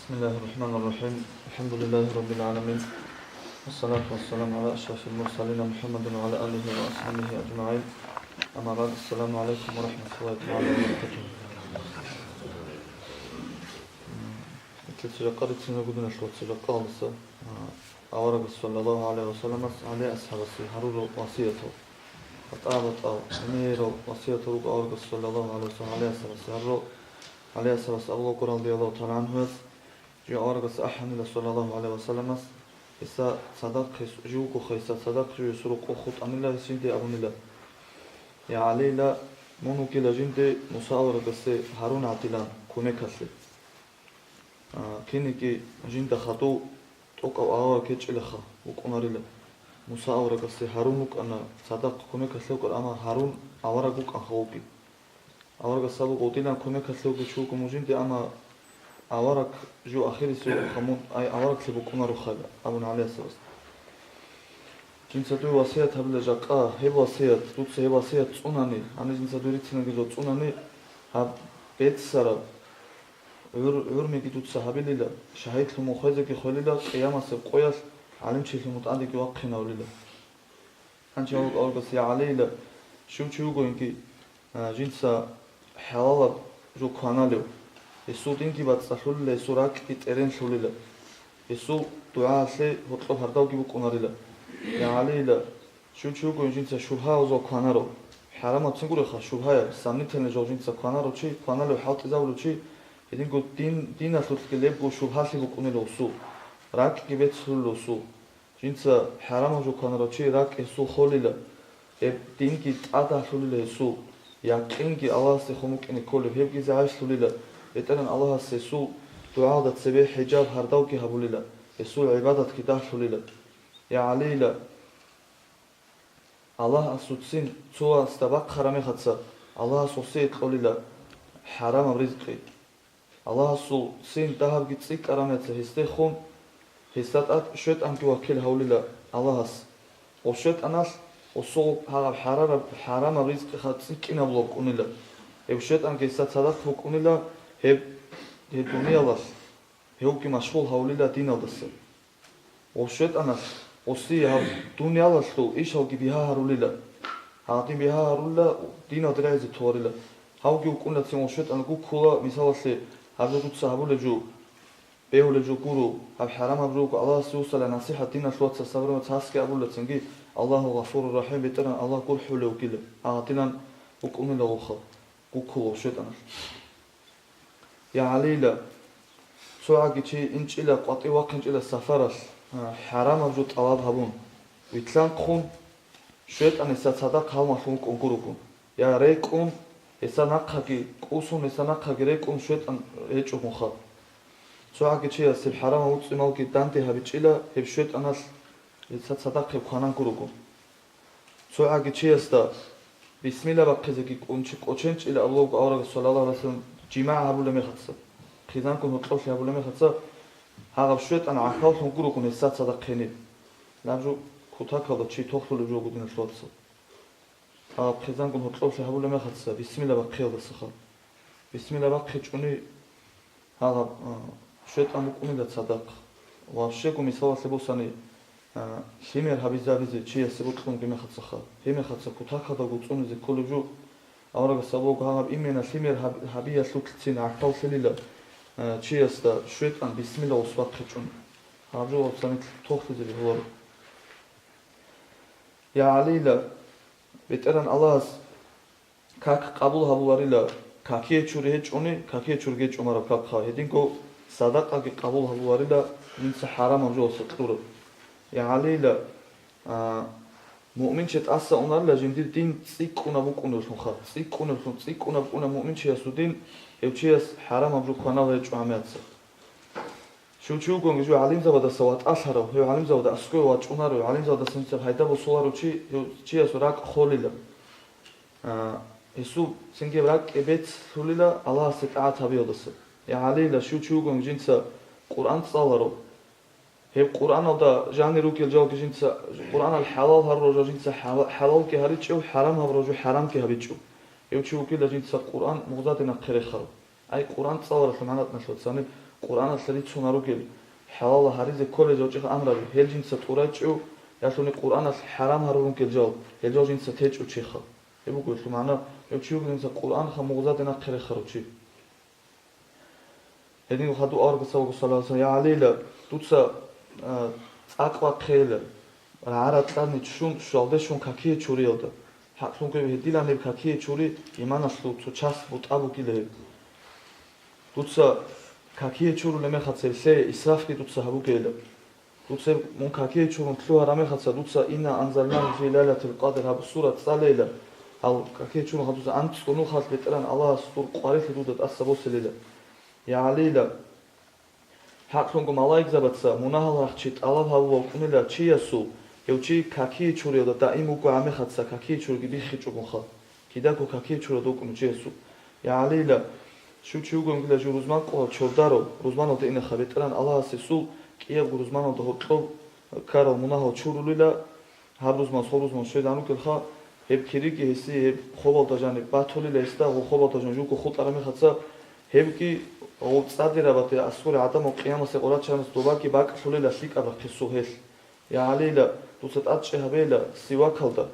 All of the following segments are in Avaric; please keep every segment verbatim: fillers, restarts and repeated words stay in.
بسم الله الرحمن الرحيم. الحمد لله رب العالمين. والصلاة والسلام على أشرف المرسلين محمد وعلى آله وأصحابه أجمعين. أما بعد، السلام عليكم ورحمة الله تعالى وبركاته. М, цо жакъа рицинаб гудиналъ ва цо жакъа гьалдаса, а, аварагас саллаллагьу гӀалайгьи вассаламас ГӀали асхӀабасе гьарурал васиятал. БатӀа-батӀал гӀемерал васиятал руго аварагас саллаллагьу гӀалайгьи вассалам ГӀали асхӀабасе гьарурал. ГӀали асхӀабас абула вукӀун радияллагьу тагӀала гӀанхуяс, жив аварагас ахӀанила саллаллагьу гӀалайгьи вассаламас, гьесда цадахъ гьес, жив вугоха гьесда цадахъ, жив гьесул рокъов хутӀанила, гьес жинде абунила: «Я ГӀалила, мун вугила жинде Муса аварагасе гьарун гӀадилан кумекалъе. А, кинеги жинда хадув тӀокӀав авараг гьечӀилаха, вукӀунарила. Муса аварагасе гьарун вукӀана цадахъ кумекалъе вукӀар, амма гьарун авараг вукӀанха вугин. Аварагас абуго, дилан кумекалъе вугев чи вуго мун жинде, амма авараг жо ахирисев вугоха мун, ай авараглъи букӀунароха», — абун ГӀали асхӀабас. Жинца дуе васият гьабила жакъа, гьеб васият, дуца гьеб васият цӀунани, гьаниб жинца дуе рицинабги жо цӀунани, гьаб беццараб гӀур-, гӀурмиги дуца гьабилила, шагьидлъун мун хвезеги хвелила, къиямасеб къоялъ гӀалимчилъун мун тӀадеги вахъинавлила. Гьанже гьав аварагас: «Я ГӀалила, щив чи вугониги, а, жинца хӀалалаб жо кваналев, гьесул динги бацӀцӀалъулила, гьесул ракӀги тӀеренлъулила, гьесул дугӀаялъе гьоркьоб гьардавги букӀунарила. Я ГӀалила, щив чи вугони жинца шубгьаялъул кванарав, хӀарамабцин гуреха, шубгьаяб, сомнительный жал жинца кванарав чи, кваналев, хӀалтӀизабулев чи, гьединго дин, диналъулъги лебго шубгьалъи букӀунила гьесул, ракӀги бецлъулила гьесул. Жинца хӀарамаб жо кванарав чи ракӀ гьесул холила, гьеб динги тӀадалъулила гьесул, якъинги Аллагьасдехун букӀине кколеб, гьебги загӀиплъулила, БетӀергьан Аллагьас гьесул дугӀаялда цебе хӀижаб гьардавги гьабулила, гьесул гӀибадатги далъулила. Я ГӀалила, Аллагьасуцин цо васда бахъараб мехаца, Аллагьас гьесие кьолила хӀарамаб ризкъи. Аллагьасул цин дагьабги цӀикӀкӀараб мехаца гьесдехун, гьесда тӀад щайтӀанги вакил гьавулила Аллагьас. Гьеб щайтӀаналъ гьесул гьагъаб хӀарараб, хӀарамаб ризкъиха цӀикӀкӀинабулеб букӀунила. Гьеб щайтӀанги гьесда цадахъ букӀунила гьеб, гьеб дуниялалъ, гьевги машгъул гьавулила диналдаса. Гьеб щайтӀаналъ гьесие гьаб дуниялалъул ишалги бигьа гьарулила. Гьадин бигьа гьарулила, диналде рагӀизе толарила. Гьавги вукӀунацин гьеб щайтӀан гуккула, мисалалъе, гьаб жо дуца гьабулеб жо, бегьулеб жо гуро, гьаб хӀарамаб жо буго, Аллагьасе вуссала насихӀат, диналъул вацал, сабру вацасги абулацинги, Аллагьу гъафурур рахӀим, БетӀергьан Аллагь гурхӀулев вугила, гьадинан вукӀунила гьебха, гуккула гьеб щайтӀаналъ. Я ГӀалила, цо гӀаги чи инчӀила, къватӀив вахъинчӀила сапаралъ, а, хӀарамаб жо тӀалаб гьабун, вилълъанхъун, щайтӀан гьесда цадахъ гьалмагълъун вукӀун гурого, я рекӀун, гьесда нахъаги кӀусун, гьесда нахъаги рекӀун щайтӀан гьечӀогунха. Цо гӀаги чияс гьеб хӀарамаб уцӀцӀималги данде гьабичӀила, гьеб щайтӀаналъ гьесда цадахъ гьеб кванан гурого. Цо гӀаги чиясда бисмилла бахъизеги кӀунчи-, кӀоченчӀила абулеб буго аварагас, саллаллагьу гӀалайгьи вассалам, жимагӀ гьабулеб мехаца, хъизангун гьоркьоблъи гьабулеб мехаца, гьагъаб щайтӀан гӀахьаллъун гурогун гьесда цадахъ гьениб. Гьаб жо кутакалда чи тохлъулеб жо буго, диналъул вацал. Гьаб хъизангун гьоркьоблъи гьабулеб мехаца бисмилла бахъиялдасаха. Бисмилла бахъичӀони гьаб, а, щайтӀан букӀунила цадахъ. Вообще-го мисалалъе босани, а, лъимер гьабизабизе чиясе бокьун гьеб мехацаха. Гьеб мехаца кутакалдаго цӀунизе кколеб жо, аварагас абулеб буго гьаб именно лъимер гьаб-, гьабиялъулъцин гӀахьаллъилила, а, чиясда щайтӀан бисмилла ус бахъичӀони. Гьаб жо цадахъ тохлъизе бегьуларо. Я ГӀалила, БетӀергьан Аллагьас как къабул гьабуларила, какие чури гьечӀони, какие чурги гьечӀо мараб какха, гьединго садакъаги къабул гьабуларила, жинца хӀарамаб жоялъа кьураб. Я ГӀалила, а, муъминчи тӀаса унарила жиндир дин цӀикӀкӀунаб букӀунеллъунха, цӀикӀкӀунеллъун, цӀикӀкӀунаб букӀуна муъминчиясул дин, гьев чияс хӀарамаб жо кванал гьечӀо гьамиятца. Щив чи вугониги жив гӀалимзабадаса ватӀалъарав, гьев гӀалимзабада аскӀове вачӀунарев, гӀалимзабадаса нилъер пайда босуларев чи, гьев чиясул ракӀ холила. А, гьесул цинги ракӀги бецлъулила Аллагьасе тӀагӀат гьабиялдаса. Я ГӀалила, щив чи вугониги жинца Къуръан цӀаларав, гьеб Къуръаналда жанир ругел жалги жинца, Къуръанал хӀалал гьарурал жал жинца хӀала-, хӀалалги гьаричӀев, хӀарам гьабурал жо хӀарамги гьабичӀев. Гьев чи вугила жинца Къуръан мугъзаде нахъе рехарав. Ай, Къуръан цӀаларалъул магӀна, диналъул вацал, Къуръаналъ рицуна ругел, хӀалал гьаризе кколел жал чӀеха амраби, гьел жинца тӀурачӀев, ялъуни Къуръаналъ хӀарам гьарурун гел жал, гьел жал жинца течӀев чеха. Гьеб буго гьелъул магӀна, гьев чи вуго жинца Къуръанха мугъзаде нахъе рехарав чи. Гьединго хадув аварагас абуго, саллаллагьу гӀалайгьи ва саллам: «Я ГӀалила, дуца, а, цӀакъ вахъейила, рагӀа-ракьалде щун, щвалде щун какие чуриялда. ХӀакълъунго гьедилан гьеб какие чури иманалъул цо час бутӀа бугила гьеб. Дуца какие чурулеб мехалъ гьеб лъе исрафги дуца гьабугейила. Дуца гьеб мун какие чурун лъугьараб мехалъ дуца Инна анзалнагьу фи лайлатил къадр гьаб сура цӀалейила, гьал какие чурун гьадуца анцӀго нухалъ БетӀергьан Аллагьас дур къварилъи дуда тӀаса босилила». Я ГӀалила, хӀакълъунго малаикзабаца мунагьал рахчи тӀалаб гьабула вукӀунила чиясул, гьев чи какие чуриялда даим вуго гьамехаца какие чуриги биххичӀогунха, кидаго какие чуралда вукӀун чиясул. Я ГӀалила, щив чи вугонгила жив рузман къо чордаро, рузманалда инаха, БетӀергьан Аллагьас гьесул кӀиябго рузманалда гьоркьоб ккарал мунагьал чурулила, гьаб рузман, гьоб рузман щвезан рукӀелха, гьеб кириги гьесие гьеб хобалда жаниб батулила гьесда, гьоб хобалда жан жуго хутӀараб мехаца, гьебги гьоб цӀадираб батӀи аскӀоре гӀадамал къиямасе къвараччанас добаги бакӀлъулила лъикӀаб рахъесул гьелъ. Я ГӀалила, дуца тӀадчӀи гьабейила сивакалда.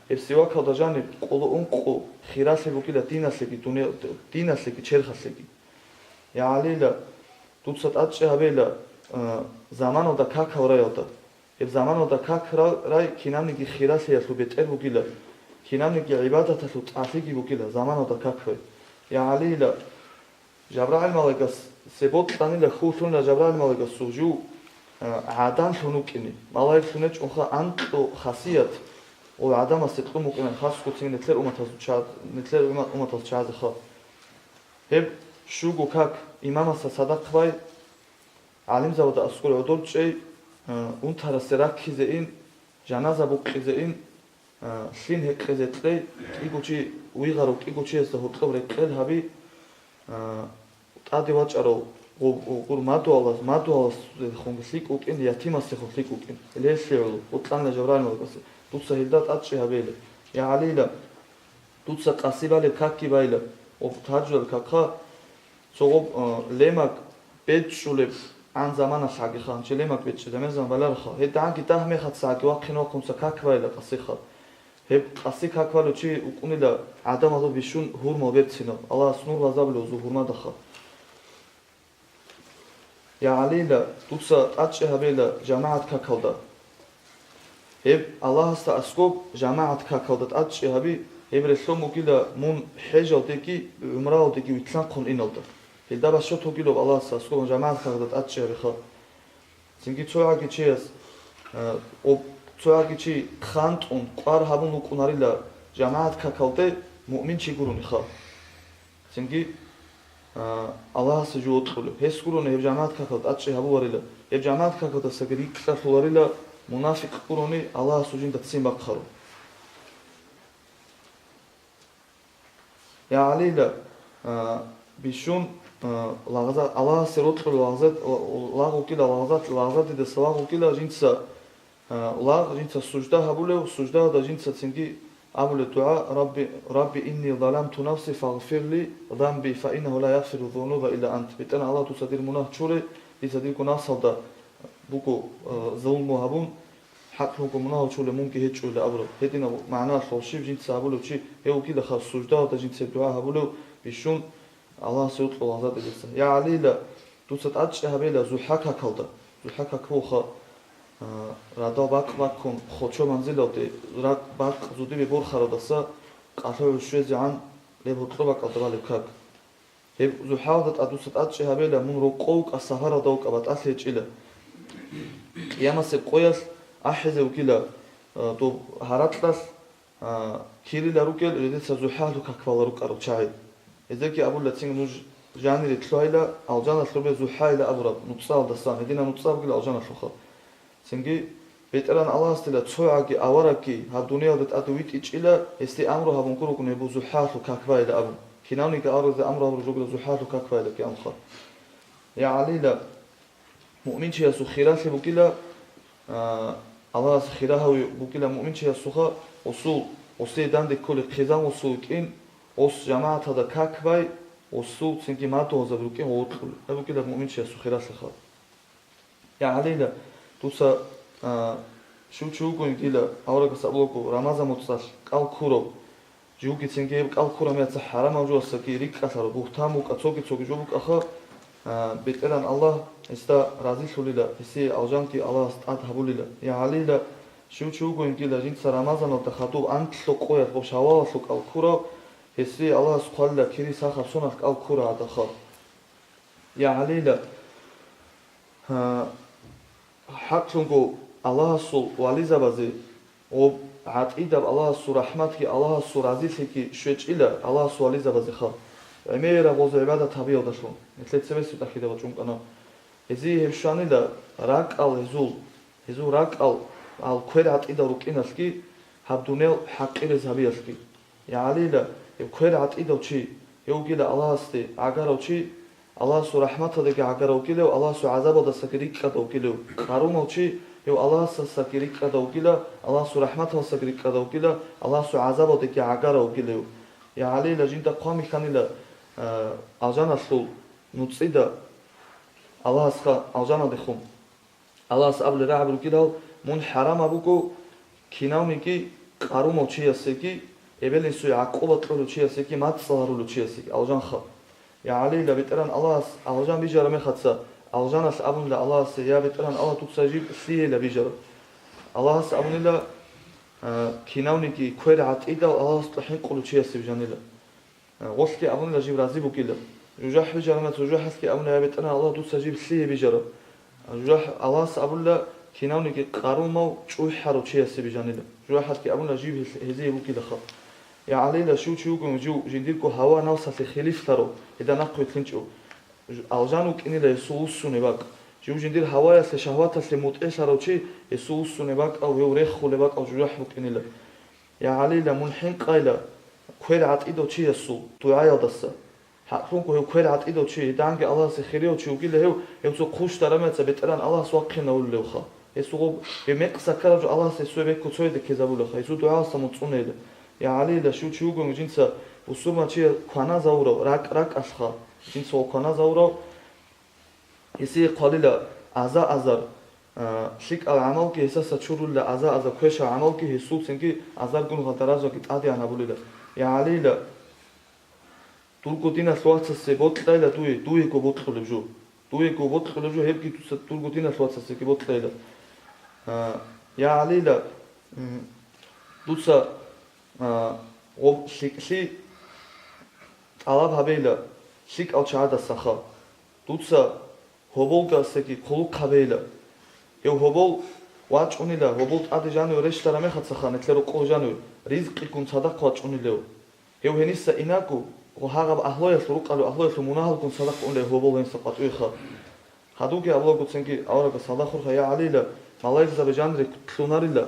Гьеб сивакалда жаниб къоло ункъо хиралъи бугила диналъеги дуне-, диналъеги черхалъеги. Я ГӀалила, дуца тӀадчӀи гьабейила, а, заманалда какал раялда. Гьеб заманалда как ра-, рай кинабниги хиралъиялъул бетӀер бугила, кинабниги гӀибадаталъул тӀалъиги бугила заманалда как рай. Я ГӀалила, Жабрагьил малаикас се бокьанила хьулъуна Жабрагьил малаикасул жив, а, гӀаданлъун вукӀине. Малаиклъун гьечӀунха анкьго хасият, гъол гӀадамасе кьун букӀинан хасго цин нилъер умматазул ча-, нилъер умма-, умматалъ чагӀазеха. Гьеб щуго как имамасда цадахъ бай, гӀалимзабада аскӀор гӀодор чӀей, а, унтарасе раккизе ин, жаназа букъизе ин, а, лъим гьекъезе кьей, кӀиго чи вигъарав кӀиго чиясда гьоркьоб рекъел гьаби, а, тӀаде вачӀарав гъу-, гъур мадугьалас-, мадугьаласдехун лъикӀ вукӀин, ятимасдехун лъикӀ вукӀин. Гьеле гьелъие гӀоло, бокьанила Жабрагьил малаикасе, дуца гьелда тӀадчӀи гьабейила. Я ГӀалила, дуца къаси балеб какги байила, ва тажжуялъ какха, цо гъоб, а, лемаг бечӀчӀулеб гӀан заманалъ гӀагиха, гьанчи лемаг бечӀчӀи заман-заман баларха. ГьедигӀанги дагь мехацагӀаги вахъин вахъунца как байила къасиха. Гьеб къаси как балев чи вукӀунила гӀадамазул бищун гьурмал берцинаб, Аллагьас нур базабулев зул гьурмадаха. Я ГӀалила, дуца тӀадчӀи гьабейила жамагӀат какалда. Гьеб Аллагьасда аскӀоб жамагӀат какалда тӀадчӀи гьаби, гьеб релълъун бугила мун хӀежалдеги гӀумраялдеги вилълъанхъун иналда. Гьелда башат бугилаб Аллагьасда аскӀоб жамагӀат какалда тӀадчӀи гьабиха. Цинги цогӀаги чияс, э, об-, цогӀаги чи хъантӀун къвар гьабун вукӀунарила жамагӀат какалде муъмин чи гурониха. Цинги, а, Аллагьасе жо вокьулев. Гьес гурони гьеб жамагӀат какалда тӀадчӀи гьабуларила. Гьеб жамагӀат какалдасаги рикьалъуларила, мунафикъ гурони Аллагьасул жинда ццин бахъарун. Я ГӀалила, а, бищун, а, лагъза-, Аллагьасе рокьулев лагъза-, лагъ вукӀила, лагъза-, лагъзадидаса лагъ вукӀила жинца, А, лагъ жинца сужда гьабулев, суждаялда жинца цинги абулеб дугӀа: «Рабби, Рабби, инни заламту нафси фагъфирли занби, фа иннагьу ла ягъфиру зунуба илла ант». БетӀергьан Аллагь, дуца дир мунагь чуре, дица дирго нафсалда буго, а, зулму гьабун, хӀакълъунго мунагь чулев мунги гьечӀо илла абураб. Гьединаб магӀналъулъ щиб жинца гьабулев чи гьев вукӀилаха, суждаялда жинца дугӀа гьабулев бищун, Аллагьасе рокьулев лагъзадидаса. Я ГӀалила, дуца тӀадчӀи гьабейила зухӀа какалда. ЗухӀа как бугоха, а, радал бакъ баккун, хочо манзилалде, ракӀ бакъ зудибе борхарадаса къалъугӀу щвезегӀан гьеб гьоркьоб бакӀалда балеб как. Гьеб зухӀалда тӀад дуца тӀадчӀи гьабейила, мун рокъов вукӀа, сапаралда вукӀа, батӀалъи гьечӀила. Къиямасеб къоялъ ахӀизе вукӀила, а, доб гьаракьалъ, а, кирила ругел, жидеца зухӀалъул как бала рукӀарал чагӀи. Гьезеги абула цин: «Нуж жанире лъугьайила, алжаналъубе зухӀайила», абураб нуцӀалдасан, гьединаб нуцӀа бугила алжаналъулха. Цинги БетӀергьан Аллагьасдила цогӀаги аварагги гьаб дуниялда тӀаде витӀичӀила, гьесде амру гьабун гурони гьеб зухӀалъул как байила абун. Кинавниги аваразе амру гьабураб жо бугила зухӀалъул как байилаги амха. Я ГӀалила, муъминчиясул хиралъи бугила, а, Аллагьас хира гьавизе бугила муъминчиясулха, гъусул, гъусие данде кколеб хъизан гъусул вукӀин, гъус жамагӀаталда как бай, гъусул цинги мадугьалзаби рукӀин гъоркьулел, гьеб бугила муъминчиясул хиралъиха. Я ГӀалила, дуца, а, щив чи вугониги, аварагас абулаго, Рамазан моцӀалъ кӀал ккурав, живгицинги гьеб кӀал ккураб мехалъ хӀарамаб жоялдасаги рикӀкӀалъарав, бугьтан букӀа, цоги-цоги жо букӀаха, а, БетӀергьан Аллагь гьесда разилъулила, гьесие алжанги Аллагьас тӀад гьабулила. Я ГӀалила, щив чи вугониги жинца Рамазаналда хадуб анлъго къоялъ ва шаввалалъул кӀал ккурав, гьесие Аллагьас хъвалила кири сахаб соналъ кӀал ккураб гӀадабха. Я ГӀалила, гьа, хӀакълъунго Аллагьасул вализабазе ва гӀатӀидаб Аллагьасул рахӀматги Аллагьасул разилъиги щвечӀила Аллагьасул вализабазеха, гӀемераб гъоз гӀибадат гьабиялдалъун, нилъер цебесеб тӀахьида бачӀун кӀана. Гьезие гьеб щванила ракӀал гьезул, гьезул ракӀал, ал квер гӀатӀидал рукӀиналъги, гьаб дуниял хӀакъирез гьабиялъги. Я ГӀалила, гьев квер гӀатӀидав чи, гьев вугила Аллагьасде гӀагарав чи, Аллагьасул рахӀматалдаги гӀагарав вугилев, Аллагьасул гӀазабалдасаги рикӀкӀадав вугилев. Къарумав чи, гьев Аллагьасдасаги рикӀкӀадав вугила, Аллагьасул рахӀматалдасаги рикӀкӀадав вугила, Аллагьасул гӀазабалдаги гӀагарав вугилев. Я ГӀалила, жинда хъван бихьанила, а, алжаналъул нуцӀида Аллагьасха алжаналдехун. Аллагьас абулеб рагӀаби ругилал, мун хӀарамаб буго кинавниги къарумав чиясеги, эбел-инсуе гӀакъуба кьолев чиясеги, мацӀал гьарулев чиясеги алжанха. Я ГӀалила, БетӀергьан Аллагьас алжан бижараб мехаца, алжаналъ абунила Аллагьасе: «Я БетӀергьан Аллагь, дуца жиб лъиейила бижараб?» Аллагьас абунила, а, кинавниги квер гӀатӀидал Аллагьасда хӀинкъулев чиясеб жанила. Гъолъги абунила жиб рази бугила. ЖужахӀ бижараб мехалъ жужахӀалъги абунила: «Я БетӀергьан Аллагь, дуца жиб лъие бижараб?» ЖужахӀ Аллагьас абула кинавниги къарумав чӀухӀарав чиясе бижанила. ЖужахӀалъги абуна жиб гьел-, гьезие бугилаха. Я ГӀалила, щив чи вугев жив жиндирго гьава-навсалъе хилифлъарав, гьеда нахъвилълъинчӀев, ж-, алжан вукӀинила гьесул вуссунеб бакӀ. Жив жиндир гьаваялъе, шагьваталъе мутӀигӀлъарав чи, гьесул вуссунеб бакӀав, гьев рехулеб бакӀав жужахӀ букӀинила. Я ГӀалила, мун хӀинкъайила квер гӀатӀидав чиясул дугӀаялдаса. ХӀакълъунго гьев квер гӀатӀидав чи, гьединги Аллагьасе хирияв чи вугила гьев, гьев цо хъущтараб мехалъ БетӀергьан Аллагьас вахъинавулевха. Гьесул гъоб-, гьев мекъса ккараб жо Аллагьас гьесие беккун цояде ккезабулевха, гьесул дугӀалдаса мун цӀунейила. Я ГӀалила, щив чи вугев жинца бусурманчияс кваназавурав, ракӀ-ракӀалъха, жинца ва кваназавурав, гьесие хъвалила аза-азар, а, лъикӀал гӀамалги гьесдаса чурулила, аза-азар квешал гӀамалги гьесулцинги азаргун гьал даражаги тӀадегӀан гьабулила. Я ГӀалила, дурго диналъ вацасе бокьайила дуе, дуего бокьулеб жо. Дуего бокьулеб жо, гьебги дуца дурго диналъ вацасеги бокьайила. А, я ГӀалила, м, дуца, а, гъоб лъикӀлъи тӀалаб гьабейила лъикӀал чагӀадасаха. Дуца гьоболгасаги хъулухъ гьабейила. Гьев гьобол вачӀунила, гьобол тӀаде жаниве рещтараб мехацаха, нилъер рокъов жаниве, ризкъигун цадахъ вачӀунилев. Гьев гьениса инаго, гъо гьагъаб агьлуялъул рукъалев агьлуялъул мунагьалгун цадахъ унила гьобол гьениса къватӀивеха. Гьадуги абулагоцинги аварагас гьалда хурха, я ГӀалила, малаикзаби жанире лъунарила,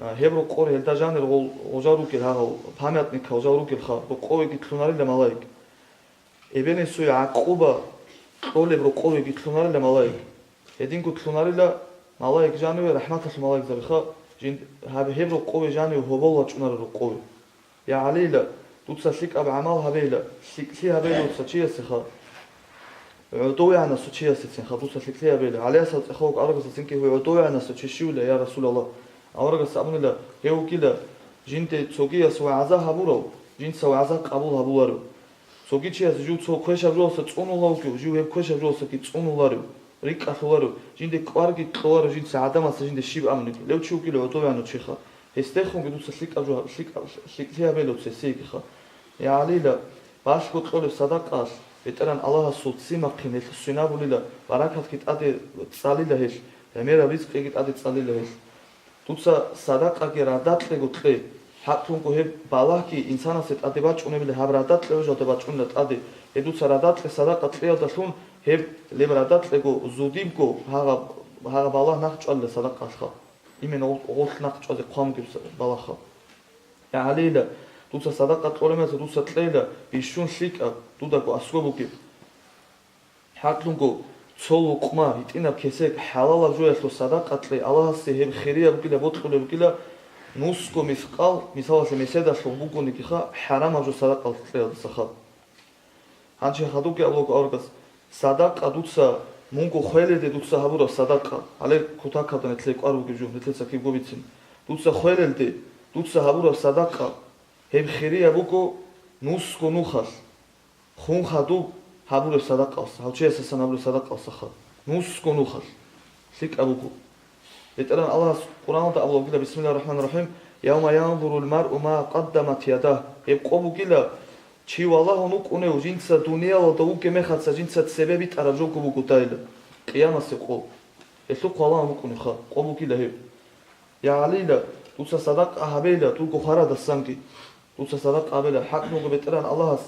а, гьеб рокъоре гьелда жанир гъол-, гъожал ругел гьагъал, памятник гъожал ругелха, рокъовеги лъунарила малаик. Эбел-инсуе гӀакъуба кьолеб рокъовеги лъунарила малаик. Гьединго лъунарила малаик жаниве, рахӀматалъул малаикзабиха, жин-, гьаб-, гьеб рокъове жаниве гьобол вачӀунарел рокъове. Я ГӀалила, дуца лъикӀаб гӀамал гьабейила, лъикӀлъи гьабейила дуца чиясеха, гӀодовегӀанасул чиясецинха дуца лъикӀлъи гьабейила. ГӀалиясал цӀехолъ аварагасацинги гьев гӀодовегӀанасул чи щивила, я Расулаллагь? Аварагас абунила, гьев вугила жинде цогияс вагӀза гьабурав, жинца вагӀза къабул гьабуларев. Цоги чияс жив цо квешаб жоялдаса цӀунулев вугев, жив гьеб квешаб жоялдасаги цӀунуларев, рикӀкӀалъуларев, жинде кӀварги кьоларев, жинца гӀадамаца жинде щиб абуниги, гьев чи вугила гӀодовегӀанав чиха. Гьесдехунги дуца лъикӀаб жо-, лъикӀаб, лъикӀлъи гьабейила дуца гьесиегиха. Я ГӀалила, балъго кьолеб садакъаялъ БетӀергьан Аллагьасул ццин бахъин гьелъ сверулила, баракатги тӀаде цӀалила гьелъ, гӀемераб ризкъиги тӀаде цӀалила гьелъ. Дуца садакъаги радакьего кье. ХӀакълъунго гьеб балагьги инсанасе тӀаде бачӀунебали, гьаб радакье гьожалда бачӀунила тӀаде. Гьеб дуца радакье садакъа кьеялдалъун гьеб леб радакьего зудибго гьагъаб, гьагъаб балагь нахъчӀвалила садакъалъха. Именно гъол-, гъолъ нахъчӀвазе хъван бугеб са-, балагьха. Я ГӀалила, дуца садакъа кьолеб мехалъ дуца кьейила бищун лъикӀаб, дудаго аскӀоб бугеб. ХӀакълъунго, цо лукъма, гьитӀинаб кесек хӀалалаб жоялъул садакъа кье, Аллагьасе гьеб хирияб бугила, бокьулеб бугила, нусго мискъал, мисалалъе, меседалъун бугонигиха, хӀарамаб жо садакъа кьеялдасаха. Гьанже хадубги абулеб аварагас, садакъа дуца, мунго хвелелде дуца гьабураб садакъа, гьале кутакалда нилъее кӀвар бугеб жо, нилъеца кибго бицин. Дуца хвелелде, дуца гьабураб садакъа, гьеб хирияб буго нусго нухалъ, хун хадуб гьабураб садакъалъ, гьав чиясасан гьабураб садакъалъаха, нусго нухалъ. ЛъикӀаб буго. БетӀеран Аллагьас Къуръаналда абулеб бугила, бисмиллагьир рахӀманир рахӀим, «Явма янзурул маръу ма къаддамат ядагь», гьеб къо бугила, чи валагьун вукӀунев жинца дуниялалда вугеб мехалъ жинца цебе битӀараб жого буго дайла, къиямасе къо. Гьелъухъ валагьун вукӀуневха, къо бугила гьеб. Я ГӀалила, дуца садакъа гьабейла, дурго хварадасанги. Дуца садакъа гьабейла, хӀакълъунго БетӀеран Аллагьас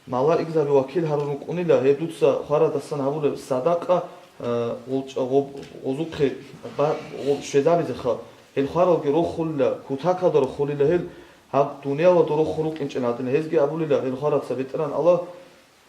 малаикзаби вакил гьарун рукӀунила, гьеб дуца хварадасан гьабулеб садакъа, э, гъулчӀа-, гъоб-, гъозухъе ба-, гъоб-, щвезабизеха. Гьел хваралги рохулила, кутакалда рохулила гьел, гьаб дуниялалда рохун рукӀинчӀел гӀадин, гьезги абулила гьел хвараца, БетӀеран Аллагь,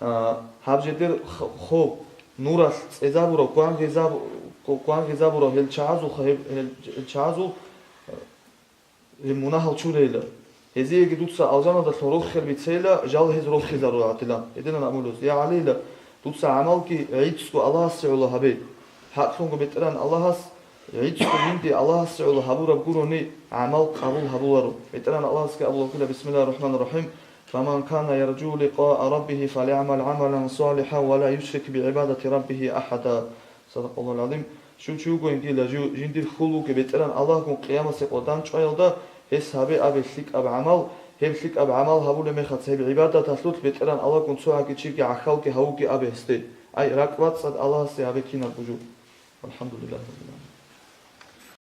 А, гьаб жидер х-, хоб, нуралъ цӀезабураб, гвангъизаб-, гвангъизабураб гьел чагӀазулха гьеб-, гьел, гьел чагӀазул, э, гьеб мунагьал чурейила. Гьезиеги дуца алжаналдалъун рохел бицейила, жал гьез рохизарурал гӀадилан. Гьединан абулеб, я ГӀалила, дуца гӀамалги гӀицӀго Аллагьасе гӀоло гьабе. ХӀакълъунго БетӀеран Аллагьас, гӀицӀго жинди Аллагьасе гӀоло гьабураб гурони, гӀамал къабул гьабуларо. БетӀеран Аллагьасги абулеб бугила, бисмиллагьир рахӀманир рахӀим, «Фаман кана яржу ликъаа раббигьи фалягӀмал гӀамалан салихӀан ва ла юшрик бигӀибадати раббигьи ахӀада». Садакъаллагьул гӀазим. Щив чи вугониги, жив-, жиндир хьул бугеб БетӀеран Аллагьгун къиямасе къо данчӀваялда, гьес гьабе абе лъикӀаб гӀамал, гьеб лъикӀаб гӀамал гьабулеб мехалъ гьеб гӀибадаталъулъ БетӀеран Аллагьгун цо гьаги чиги гӀахьалги гьавуги абе гьесде. Ай, ракӀбацӀцӀад Аллагьасе гьабе кинабго жо. ВалхӀамдулиллагь.